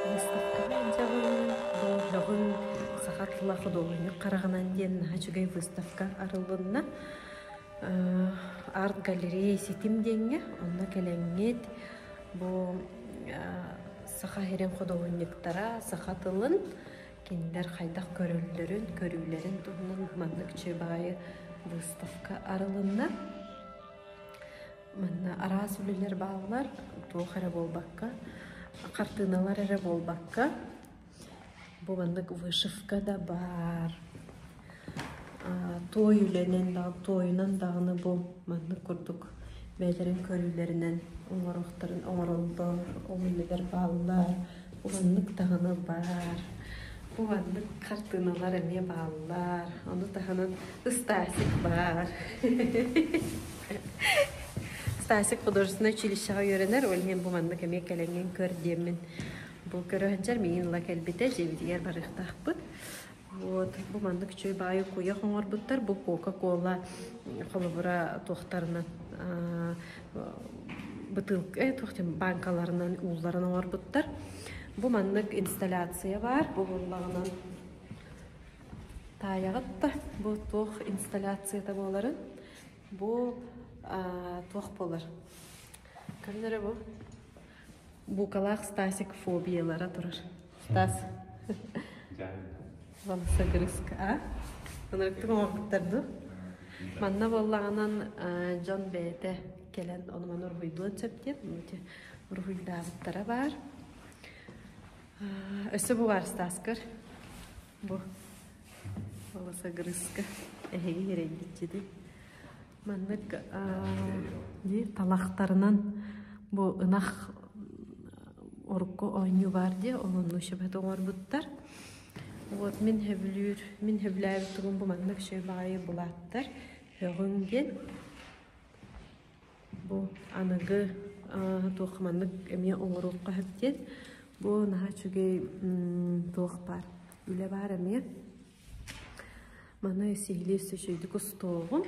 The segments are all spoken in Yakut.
Выставкаҕа илдьэҕин бу һөҕүҥ саха тыла худуоһунньук хараҕынан диэн наһаа үчүгэй выставка арыллынна. Арт-галерея Ситим диэҥҥэ онно кэлэҥҥит бу саха сирин худуоһунньуктара саха тылын кинилэр хайдах көрөллөрүн, көрүүлэрин туһунан маннык үчүгэй баҕайы выставка арылынна. Манна араас үлэлэр бааллар, туох эрэ буолбакка, хартыыналар эрэ буолбакка, бу маннык вышивка да баар, туой үлэнэн туойунан даҕаны бу маннык курдук бэйэлэрин көрүүлэринэн оҥоруохтарын оҥороллор, ол үлэлэр бааллар, уһуннук даҕаны баар. Бу маннык хартыыналар эмиэ бааллар, ону таһынан Стасик баар. Стасик художественнай училищеҕа үөрэнэр, ол иһин бу маннык эмиэ кэлэҥҥин көр диэммин бу көрө сылдьар, миигин ыла кэлбитэ, дьиэбитигэр барыахтаахпыт. Вот, бу маннык үчүгэй баайы куйах оҥорбуттар, бу Кока-Кола холобура туохтарынан бытыылка, э, туох диэн бааҥкаларынан уулларан оҥорбуттар. Бу маннык инсталляция баар, бу буоллаҕынан таайаҕыт да бу туох инсталляцията буоларын. Бу туох буолар? Көрүнэрэ бу Букалаах Стасик фобиялара турар. Стас. Волосогрызка, а? Ынырыктык оҥорбуттар дуу? Манна буоллаҕынан дьон бэйэтэ кэлэн ону-маны уруһуйдуон сөп диэн уруһуйдаабыттара баар. Өссө бу баар Стаскар. Бу волосогрызка. Эһиги эрэйбитчити. Маннык дии талахтарынан бу ынах урукку оонньуу баар дии, ол онну сөбөт оҥорбуттар. Вот мин сөбүлүүр, мин сөбүлээбит тугум бу маннык үчүгэй баҕайы булааттар. Һөҕүҥ диэн бу аныгы туох маннык эмиэ оҥоруохха сөп диэн. Бу наһаа үчүгэй туох баар, үлэ баар эмиэ. Маны сиһилии өссө үчүгэйдик устуоҕум.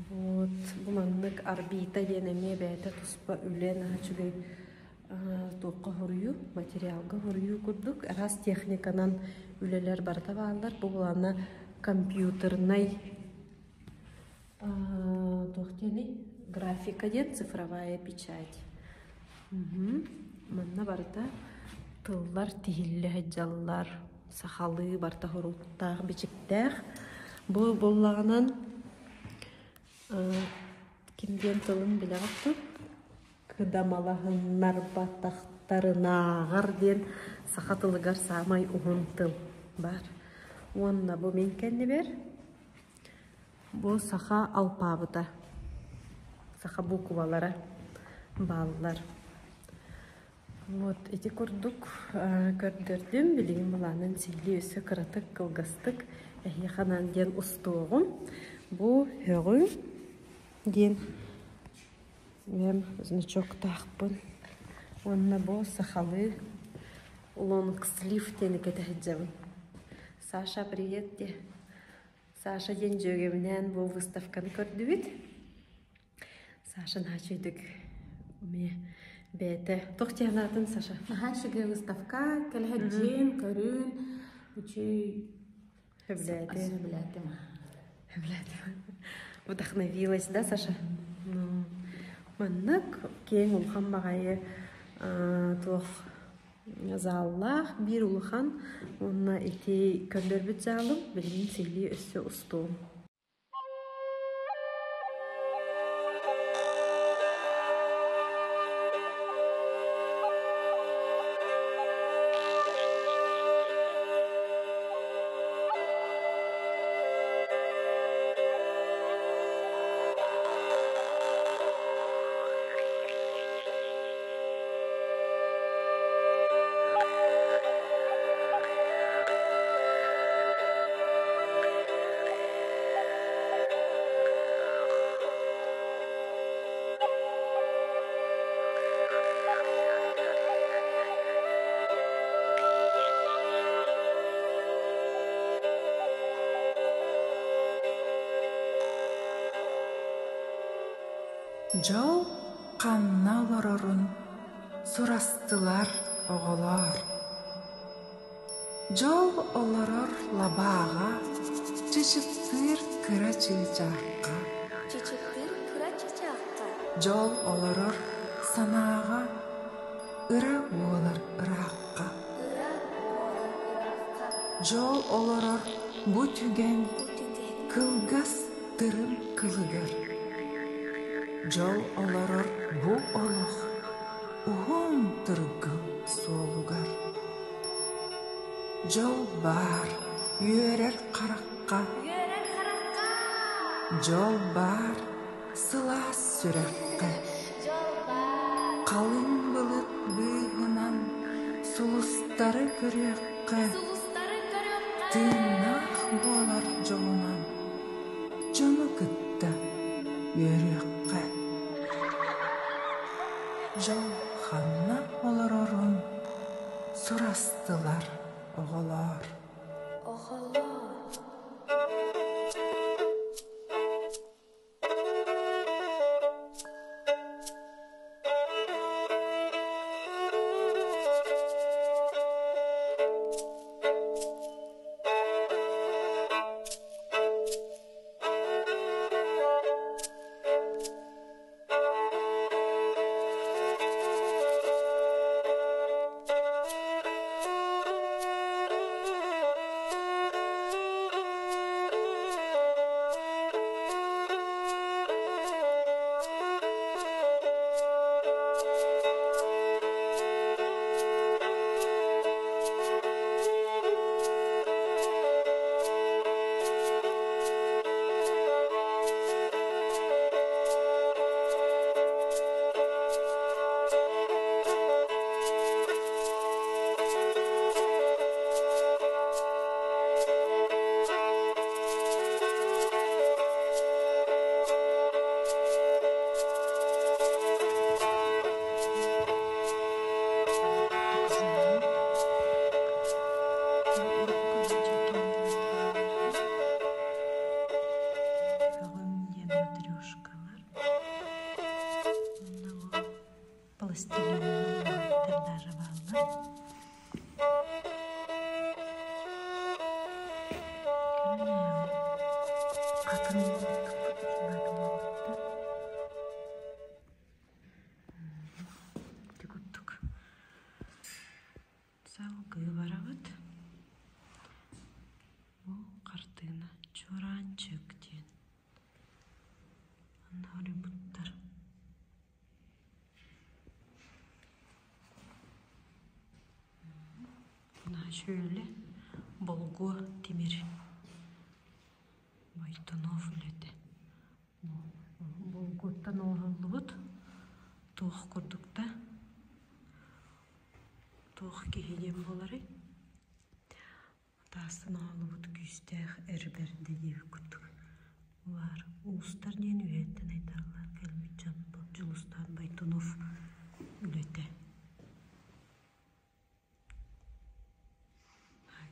Вот бу маннык орбита диэн эмиэ бэйэтэ туспа үлэ наһаа үчүгэй туохха хоруйуу, материалга хоруйуу курдук араас техниканан үлэлэр барыта бааллар. Бу былаана компьютернай туох диэний? Графика диэн цифровая печать. Манна барыта тыллар тиһиллэ сылдьаллар, сахалыы барыта хоруктаах, бичиктээх. Бу буоллаҕынан ким диэн тылын билэҕит дуо? Кыдамалаһыннарбатахтарынааҕар диэн саха тылыгар саамай уһун тыл баар. Уонна бу мин кэннибэр Бу саха алпаабыта, саха буквалара бааллар. Вот ити курдук көрдөрдүм. Билигин былаанын сиһилии өссө кыратык, кылгастык эһиэхэ анаан диэн устуоҕум. Бу һөҕү диэн бэйэм значоктаахпын. Уонна бу сахалыы лонгслив диэни кэтэ сылдьабын. Саша, привет диэ. Саша диэн дьүөгэбинээн бу выставканы көрдүбүт. Саша наһаа үчүгэйдик эмиэ бэйэтэ туох диэн аатын Саша? Наһаа үчүгэй выставка, кэлэһэдьиэн, көрүүн, үчүй Сөбүлээтим. сөбүлээтим. Сөбүлээтим. Вдохновилась, да, Саша? Ну, маннык киэҥ улахан баҕайы туох Заллаах биир улахан уонна ити көрдөрбүт залым билигин сиһилии өссө устуом. Дьол ханна олорорун. сурастылар оҕолоор. Дьол олорор лабааҕа, чычыктыыр кыра чыычаахха. Чычыктыыр кыра чыычаахха. Дьол олорор санааҕа, ыра буолар ыраахха. Ыра буолар ыраахха. Дьол олорор бу түгэн Бу түгэн кылгас тырым кылыгар. Дьол олорор бу олох уһун тыргыл суолугар. Дьол баар үөрэр харахха, Үөрэр харахха. Дьол баар сылаас сүрэххэ, Дьол баар. Халыҥ былыт быыһынан сулустары көрүөххэ, Сулустары көрүөххэ. Тыыннаах буолар дьолунан дьону кытта үөрүөххэ. Дьол ханна олорорун сурастылар оҕолоор. Оҕолоор. Көҕүм диэн матрешкалар. Онно пластилинынан даже бааллар. Хатын Курдук. Салгыы барабыт. Бу хартыына Чуораанчык диэн. Онно олуйбуттар. Наһаа Болгуо тимир Бойтунов үлэтэ. Болгуоттан оҥоһуллубут туох курдук да туох киһи диэн буоларый? Таастан оҥоһуллубут күүстээх эр бэрдэ диэбит курдук баар. Уустар диэн үөһэттэн айдарыллан кэлбит дьон Дьулустаан Бойтунов үлэтэ.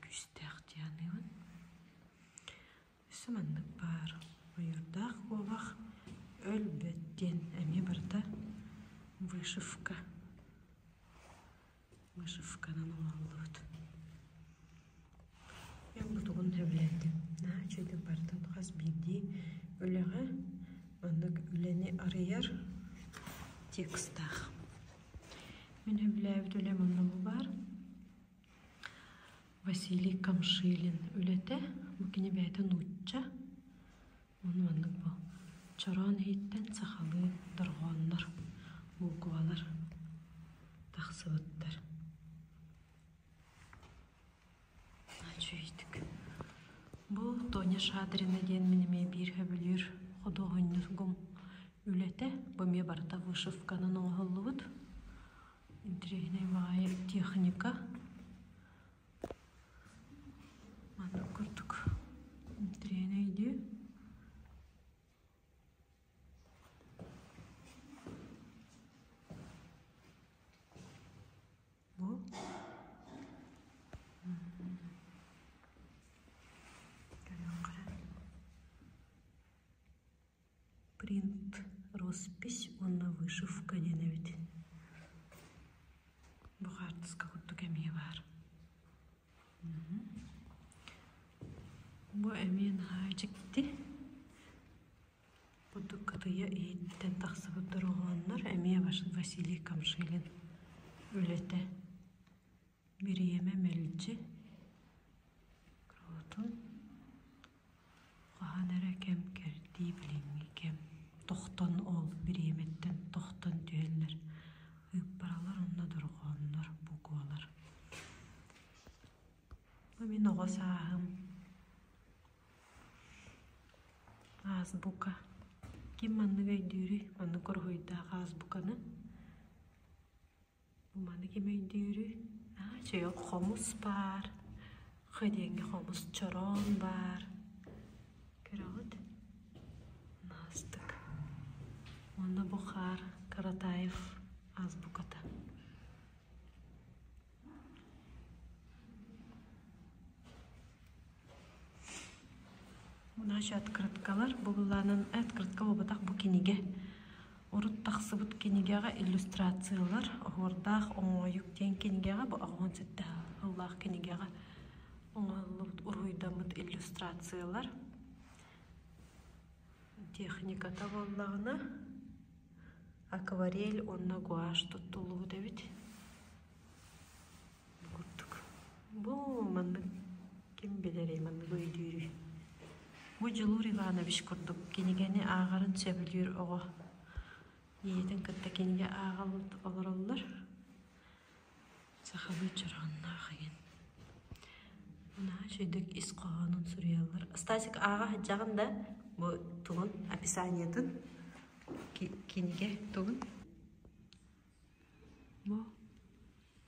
Күүстээх дии саныыбын. Өссө маннык баар ойуурдаах куобах өлбөт диэн эмиэ барыта вышивка. Вышивканан оҥоһуллубут. Мен бутугун сөбүлээтим. Наһаа үчүгэйдик барытын хас биирдии үлэҕэ маннык үлэни арыйар текстаах. Мин сөбүлээбит үлэм онно бу баар. Василий Камшилин үлэтэ. Бу кини бэйэтэ нуучча. Ону маннык бу чороон иһиттэн сахалыы дорҕооннор, буквалар тахсыбыттар. Үчүгэйдик. Бу Тоня Шадрина диэн мин эмиэ биир сөбүлүүр худуоһунньугум үлэтэ. Бу эмиэ барыта вышивканан оҥоһуллубут. Интэриэһинэй баҕайы техника. Маннык курдук интэриэһинэй дии. Бу Принт, роспись уонна вышивка диэн эбит. баар. Бу эмиэ наһаа дьикти. Курдук кытыйа иһиттэн тахсыбыт дорҕооннор эмиэ Василий Камшилин үлэтэ. Бириэмэ мэлдьи кроотун хаһан эрэ кэм кэрдии билиҥҥи кэм тохтон ол бириэмэттэн тохтон түһэллэр ыыппаралар уонна дорҕооннор буквалар. Бу мин оҕо сааһым Азбука. Ким маннык өйдүүрүй? Маннык уруһуйдаах азбуканы. Бу маны ким өйдүүрүй? Аа, чөйө хомус баар. Х диэҥҥэ хомус чороон баар. Көрөҕүт? Наастык. Уонна бу хаар Каратаев азбуката. Наша открыткалар бу былаанын открытка буолбатах бу кинигэ. Урут тахсыбыт кинигэҕэ иллюстрациялар оһуордаах оҥоойук диэн кинигэҕэ бу аҕыс уон сэттэ сыллаах кинигэҕэ оҥоһуллубут уруһуйдаммыт иллюстрациялар. Техниката буоллаҕына акварель уонна гуашь туттуллубут эбит. Бу курдук. Бу маннык ким билэрий, маннык өйдүүрүй? Бу Дьулуур Иванович курдук кинигэни ааҕарын сөбүлүүр оҕо ийэтин кытта кинигэ ааҕа олороллор. Сахалыы чороонноох игин. Наһаа үчүгэйдик ис хоһоонун суруйаллар. Стасик ааҕа сылдьаҕын да бу тугун описаниетын кинигэ тугун? Бу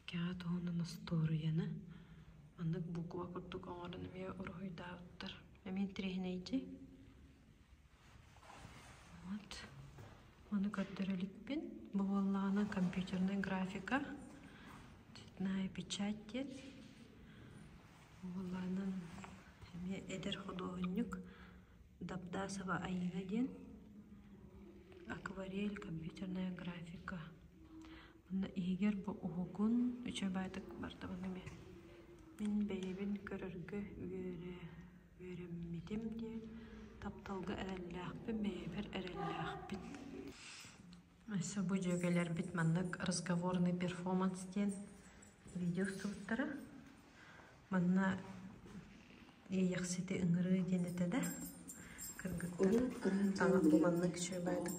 кэҕэ туһунан остуоруйаны маннык буква курдук оҥорон эмиэ уруһуйдаабыттар. Эмиэ интэриэһинэйдии. Вот. Ону көрдөрө иликпин. Бу буоллаҕына компьютернай графика, цветная печать диэн. Бу буоллаҕынан эмиэ эдэр худуоһунньук Дабдасова Аина диэн акварель, компьютерная графика. Онно иһигэр бу уһугун үчүгэй баайдык бардабын эмиэ. Мин бэйэбин көрөргө үөрэ үөрэммитим диэн тапталга эрэллээхпин, бэйэбэр эрэллээхпин. Өссө бу дьүөгэлэрбит маннык разговорный перформанс диэн видео устубуттара. Манна Иэйэхсити ыҥырыы диэн этэ да кыргыттар таҥас бу маннык үчүгэй баайдык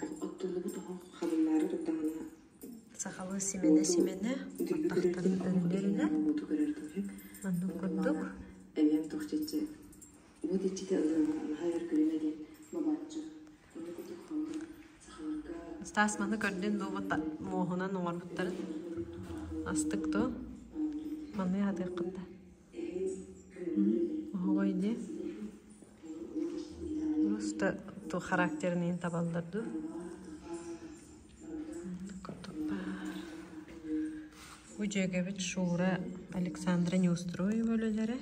сахалыы симэнэ-симэнэ баттахтарын өрүнэ-өрүнэ маннык курдук Стас маны көрдүн дуу муоһунан оҥорбуттарын астык дуо маны аһатыаххын да Оһоҕой дии. Просто ту характерныйын табаллар дуу. Курдук баар. Бу дьүөгэбит Шура Александра Неустроева үлэлэрэ.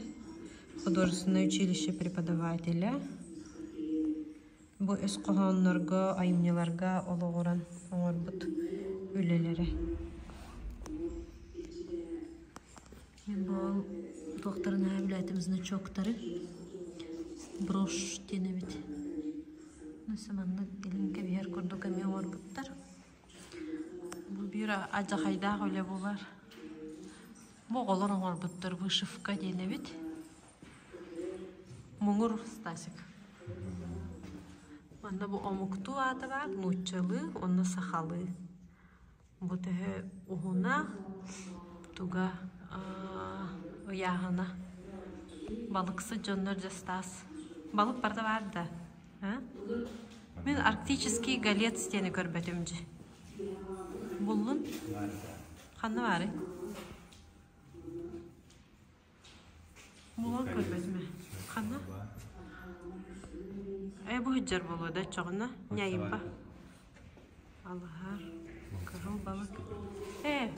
Художественное училище преподавателя. Бу өс хоһооннорго, айымньыларга олоҕуран оҥорбут үлэлэрэ. Мин бу туохтарын аһа билээтим значоктары брошь диэн эбит. Өссө маннык илин кэбиһэр курдук эмиэ оҥорбуттар. Бу биир алдьархайдаах үлэ буолар. Бу оҕолор оҥорбуттар вышивка диэн эбит. Муҥур Стасик. Манна бу омуктуу аата баар, нууччалыы уонна сахалыы. Бу төһө уһуна, туга ыйааһына. Балыксыт дьоннор дьэ Стас. Балык барыта баар да? Мин арктический голец диэни көрбөтүм дьи. Буллун? Ханна баарый? Булан көрбөтүм ээ. Ханна? Ээ бу сылдьар буолуо да оччоҕуна ньайба. Алыһар, кыһыл балык. Ээ,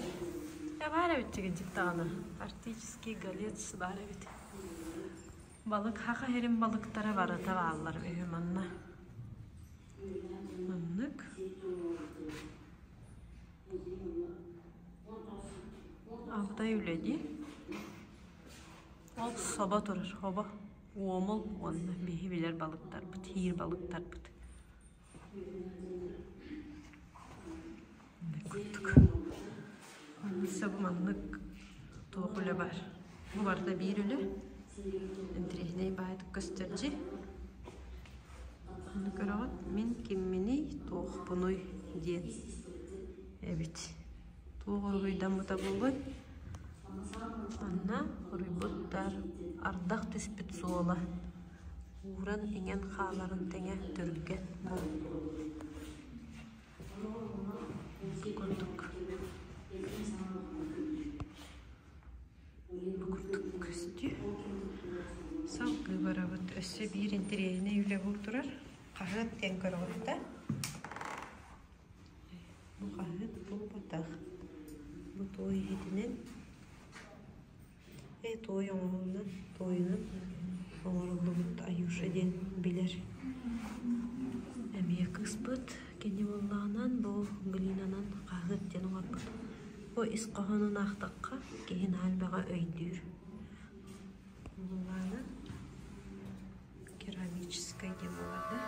ээ баар эбит чигинчик даҕаны. Арктический голец баар эбит. Балык хаха сирин балыктара барыта бааллар үһү манна. Маннык. Алтай үлэ дии. Ол собо турар, хобо, уомул уонна биһи билэр балыктарбыт, хиир балыктарбыт. Курдук. Сөб маннык туох үлэ бар. Бу барыта биир үлэ. Интириэһинэй баайдык көстөрдьи. Ону көрөҕүт, мин кимминий, туохпунуй диэн эбит. Туох уруһуйдаммыта буолуой? Манна уруйбуттар ардах түспүт суола ууран иҥэн хааларын тэҥэ түргэн бу курдук бу курдук көстүү. Салгыы барабыт. Өссө биир интэриэһинэй үлэ буолан турар. Хаһыат диэн көрөҕүт да? Бу хаһыат буолбатах. Бу туой иһитинэн э туой оҥоһуллан туойунан оҥоруллубут Аюша диэн билэр эмиэ кыыспыт. Кини буоллаҕынан бу глинанан хаһыат диэн оҥорбут. Бу ис хоһоонун аахтахха киһи наһаа элбэҕи өйдүүр. Буоллаҕына керамическай диэн буолар да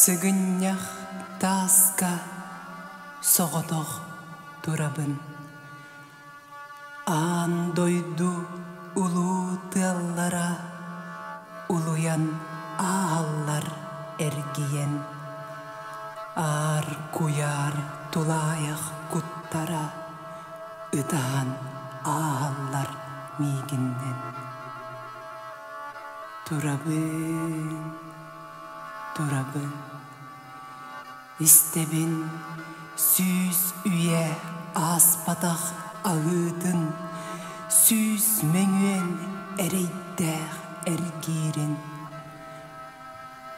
Сыгынньах тааска соҕотох турабын. Аан дойду улуу тыаллара улуйан ааһаллар эргийэн. Аар куйаар тулаайах куттара ытаһан ааһаллар миигиннэн. Турабын, турабын, истэбин сүүс үйэ ааспатах аһыытын, сүүс мөҥүөн эрэйдээх эргиирин.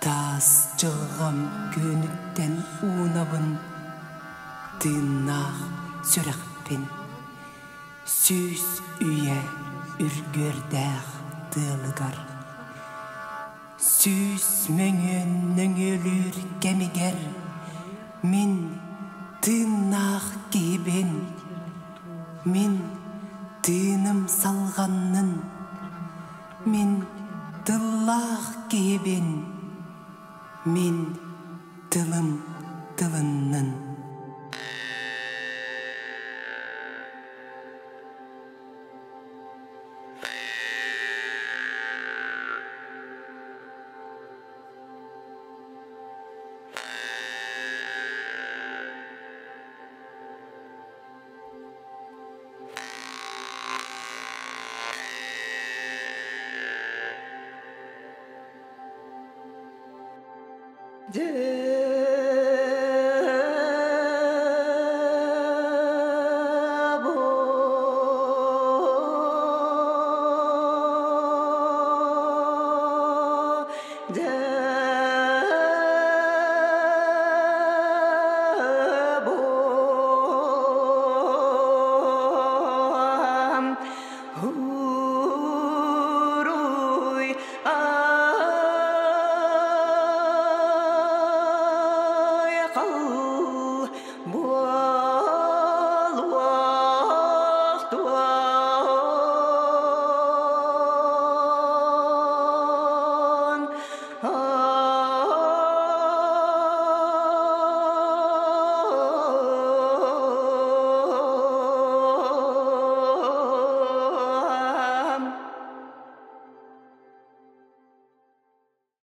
Таас дьылҕам күөнүттэн уунабын, тыыннаах сүрэхпин сүүс үйэ үргүөрдээх тыалыгар. Сүүс мөҥүөн нөҥүөлүүр кэмигэр мин тыыннаах киһибин, мин тыыным салҕаннын, Мин тыллаах киһибин, мин тылым тылыннын.